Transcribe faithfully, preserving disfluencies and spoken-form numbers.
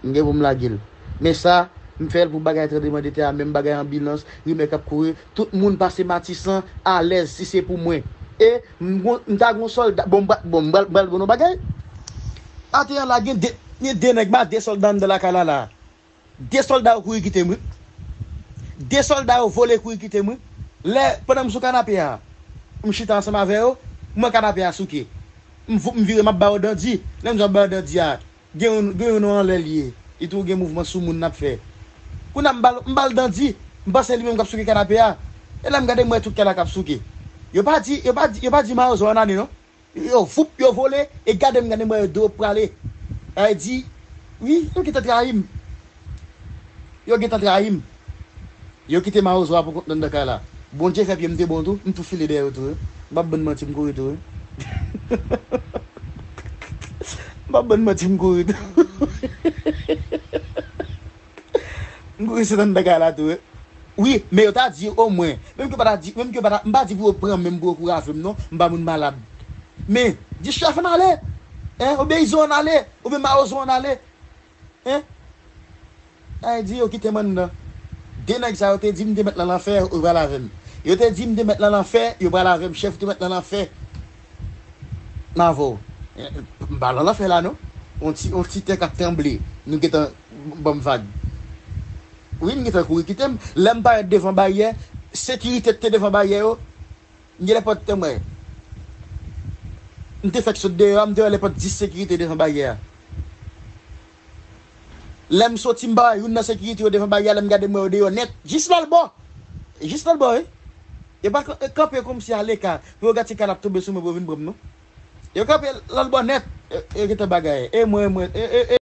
M gen pou m lage l. Men sa, m fè l pou bagay tranblemanntè a, menm bagay anbilans, rimè k ap kouri, tout moun pase Matisan alèz si se pou mwen. E m gon- m ta gon sòlda, bon, m pa- bon, m pral m pral bon yon bagay. Atè an la, gen de, gen de nèg, m a de sòlda anndan lakay la la. De sòlda yo kouri kite m, wi. De sòlda yo vole kouri kite m, wi. Lè, pandan m sou kanape a, m chita ansanm avè yo, m wè kanape a souke. M vo- m vire, m ap ba yo dandi. Lè m di m ap ba yo dandi a, gen youn, gen youn anlè l ye. Li tou gen mouvman sou moun n ap fè. Kounye a m ba l, m ba l dandi. M panse li menm k ap souke kanape a. E lè m gade, m wè tout kay la k ap souke. Yo pa di, yo pa di, yo pa di mawozo an ale non. Yo, foup, yo vole, e gade m, gade m, yo do prale. Sa vle di, wi, yo gentan trayi m. Yo gentan trayi m. Yo kite mawozo a pou kont nan kay la. Bondye fè pye m te bon tou, m tou file dèyè yo tou, wi. M p ap bann manti, m kouri tou, wi. M p ap bann manti, m kouri tou. M kouri sot anndan kay la tou, wi. Wi, men yo ta di omwen. Menm ke yo pa ta di, menm ke yo pa ta, m pa di pou yo pran men m pou yo kouri avè m non, m pa moun malad. Men, di chèf an ale, en, obeyi zo an ale, oubyen mawozo an ale, en. Sa vle di yo kite m anndan. De nèg sa yo te di m te mèt nan lanfè, yo pral avè m. Yo te di m te mèt nan lanfè, yo pral avè m. Chèf te mèt nan lanfè. M avè w. Eh, m pa nan lanfè la non. On ti, on ti tè k ap tranble. Nou gentan ban m vag. Wi, m gentan kouri kite m. Lè m parèt devan baryè, sekirite k te devan baryè yo, m gen lè pòt te mwen. M te fèk sot deyò a, m te wè lè pòt dis sekirite devan baryè a. Lè m soti, m pa wè youn nan sekirite yo devan baryè a, lè m gade, m wè yo deyò nèt. Jis lòtbò. Jis lòtbò, wi. Yo pa kan- kanpe kòmsi aleka pou yo gad si kay la ap tonbe sou mwen pou yo vin pran m non. Yo kanpe lòtbò nèt. Yo, yo gentan bagay. E mwen, e mwen, e, e, e,